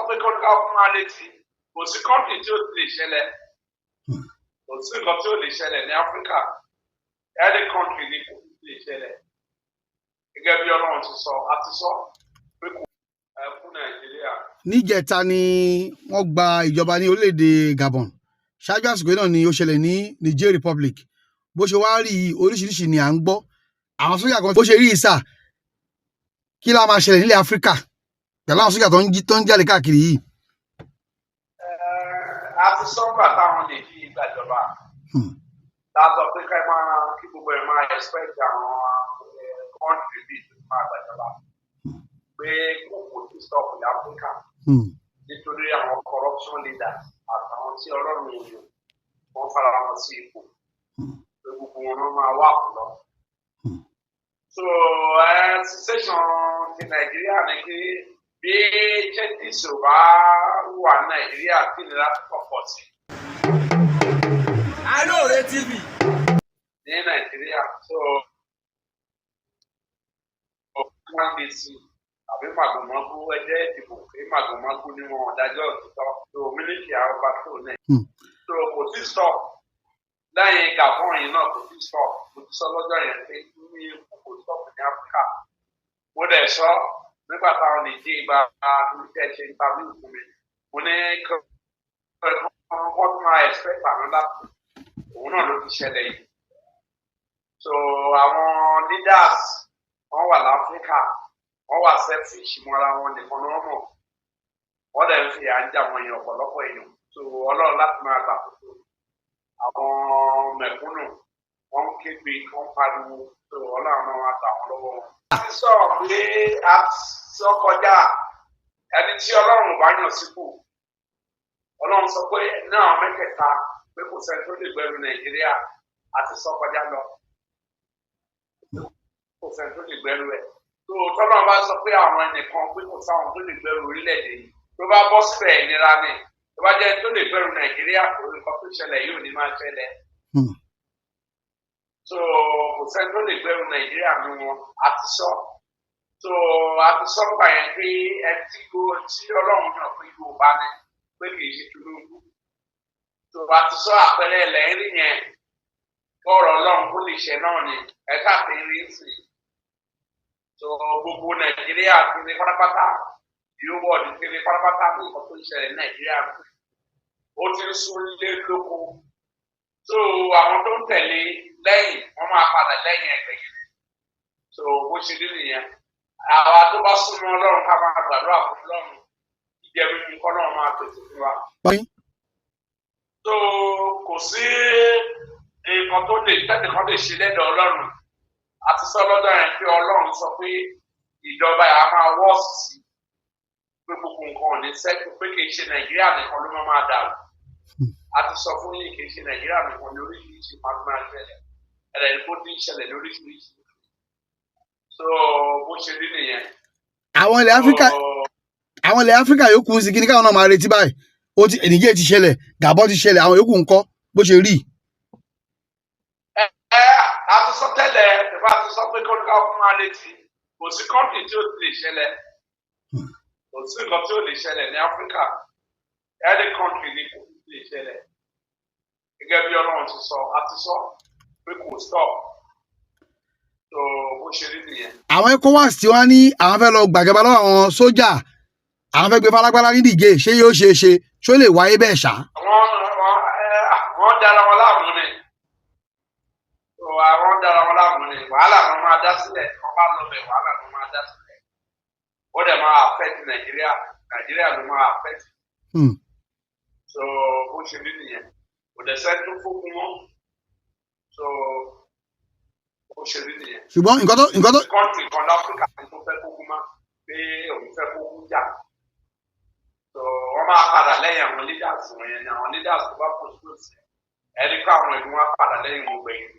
pé kọ́ńtà fún wa létí, kò sí country tí ó ti lè ṣẹlẹ̀. Kò sí nǹkan tí ó lè ṣẹlẹ̀ ní Áfíríkà. Any country ni kò lè ṣẹlẹ̀. Gẹ́gẹ́ bí Ọlọ́run ti sọ, a ti sọ pé kò fún Nàìjíríà. Níjẹta ni wọ́n gba ìjọba ní orílẹ̀-èdè Gabon. Ṣáájú àsìkò yìí náà ni ó ṣẹlẹ̀ ní Niger Republic. Bó ṣe wá rí i, oríṣiríṣi ni à ń gbọ́. Àwọn sójà kan, bó ṣe rí ìsà, kí la máa ṣẹlẹ̀ nílẹ̀ Áfíríkà pẹ̀lú àwọn sójà tó ń jí, tó ń jáde káàkiri yìí? A ti sọ nígbà táwọn lè fi gbàjọba. Tá a sọ pé ká máa kí gbogbo ẹ̀ máa expect àwọn country bíi tó máa gbàjọba. Pé kò tí stop ní Áfíríkà nítorí àwọn corruption leaders àtàwọn tí Ọlọ́run yàn wọ́n fara wọn sí ipò, pé gbogbo wọn náà máa wà lọ. So situation ti Nàìjíríà ni pé bí changes ò bá wà ní Nàìjíríà, kí ìnira pọ̀ pọ̀ sí Alóore TV. ní Nàìjíríà. So wọ́n lè sí àbí màgòmágó ẹjẹ́ ìdìbò pé màgòmágó ni wọn ọ̀dájọ́ òtítọ́, so military àwọn tó náà. So kò tí stop lẹ́yìn Gabon yìí náà, kò tí stop. Mo ti sọ lọ́jọ́ yẹn pé ní kò stop ní Áfíríkà. Mo dẹ̀ sọ nígbà táwọn Nìjí gba olùkẹ́ ṣe interview fún mi, mo ní kí wọ́n tún máa expect another, òun náà ló ti ṣẹlẹ̀ yìí. So àwọn leaders wọ́n wà láfíríkà, wọ́n wà selfish mọ́ra wọn nìkan ni wọ́n mọ̀. Wọ́n dẹ̀ ń fi à ń jà wọ́n èèyàn, ọ̀pọ̀lọpọ̀ èèyàn. So Ọlọ́run láti máa gbàkóso. Àwọn mẹ̀kúnnù, wọ́n ń kégbe, wọ́n ń pariwo, so Ọlọ́run náà wá gbà wọ́n lọ́wọ́ wọn. A ti sọ̀rọ̀ pé a sọ kọjá ẹni tí Ọlọ́run ò bá yàn sípò. Ọlọ́run sọ pé ní àwọn mẹ́tẹ̀ẹ̀ta pé kò sẹ́ni tó lè gbẹ́rù Nàìjíríà. A ti sọ kọjá lọ, kò sẹ́ni tó lè gbẹ́rù ẹ̀. Tó tọ́lọ́run bá sọ pé àwọn ẹnìkan pé kò sáwọn tó lè gbẹ́rù orílẹ̀-èdè yìí, tó bá bọ́ síbẹ̀, ìnira ni. Tó bá jẹ́ tó lè gbẹ́rù Nàìjíríà, kò ní nǹkan tó ṣẹlẹ̀ yóò ní máa ṣẹlẹ̀. So kò sẹ́ni tó lè gbẹ́rù Nàìjíríà nù wọn, a ti sọ. So a ti sọ gbà yẹn pé ẹni tí kò tí Ọlọ́run yàn pé Yorùbá ni, pé kì í ṣe Tinubu. So a ti sọ àpẹẹrẹ ẹlẹ́rìí yẹn, kọ́rọ̀ Ọlọ́run kó lè ṣe náà ni ẹ̀ka àti rí sí. So gbogbo Nàìjíríà ti ní pátápátá, yóò wọ̀ ní ti ní pátápátá ní nǹkan tó ń ṣẹlẹ̀ ní Nàìjíríà, ó ti ń sún lé lóko. So àwọn tó ń tẹ̀lé lẹ́yìn, wọ́n máa padà lẹ́yìn ẹgbẹ́ yìí. So bó ṣe rí nìyẹn. Àwa tó bá súnmọ́ Ọlọ́run, ká máa gbàdúrà fún Ọlọ́run, jíjẹ mímu kọ́ náà máa pèsè fún wa. So kò sí nǹkan tó lè tẹ́nìkan lè ṣe lẹ́dọ̀ Ọlọ́run. Àti sọ lọ́dọ̀ yẹn pé Ọlọ́run sọ pé ìjọba yà á máa wọ́ọ̀sì sí, pé gbogbo nǹkan ò ní sẹ́kù, pé kì í ṣe Nàìjíríà nìkan ló máa dàrú. A ti sọ fún yín, kì í ṣe Nàìjíríà nìkan ní oríṣiríṣi máa ṣẹlẹ̀ ẹ̀rẹ̀ bó ti ń ṣẹlẹ̀ lóríṣiríṣi. So bó ṣe rí nìyẹn. Àwọn ilẹ̀ Áfíríkà yòókù ń sin kí ni káwọn náà máa retí báyìí? Ó ti Niger ti ṣẹlẹ̀, Gabon ti ṣẹlẹ̀, àwọn yòókù ńkọ́, bó ṣe rí? Ẹ a ti sọ tẹ́lẹ̀, ìfà ti sọ pé kọ́ńtà fún wa létí, kò sí country tí ó ti lè ṣẹlẹ̀. Kò sí nǹkan tí ó lè ṣẹlẹ̀ ní Áfíríkà. Any country ni kò lè ṣẹlẹ̀. Gẹ́gẹ́ bí Ọlọ́run ti sọ, a ti sọ pé kò stop. So bó ṣe rí nìyẹn. Àwọn ECOWAS tí wọ́n ní àwọn fẹ́ lọ gbàjọba lọ́wọ́ àwọn sójà, àwọn fẹ́ gbé falágbára ní Niger, ṣé yóò ṣeé ṣe? Ṣó lè wáyé bẹ́ẹ̀ ṣá? Wọ́n dára wọn láàmú ni. So àwọn dára wọn láàmú ni. Wàhálà wọn máa dá sílẹ̀. Wọ́n bá lọ bẹ̀, wàhálà wọn máa dá sílẹ̀. Ó dẹ̀ máa affect Nàìjíríà. Nàìjíríà ló máa affect. So bó ṣe rí nìyẹn. Kò dẹ̀ sẹ́ni tó fógun mọ́. So bó ṣe rí nìyẹn. Ṣùgbọ́n nǹkan tó Country kan láfíríkà tó fẹ́ kógun mọ́ pé òun fẹ́ kógun jà. So wọ́n máa padà lẹ́yìn àwọn leaders wọ̀nyẹn ni. Àwọn leaders tó bá pọ̀ sí ẹni kó àwọn ìlú wọn padà lẹ́yìn gbogbo ẹ̀yìn.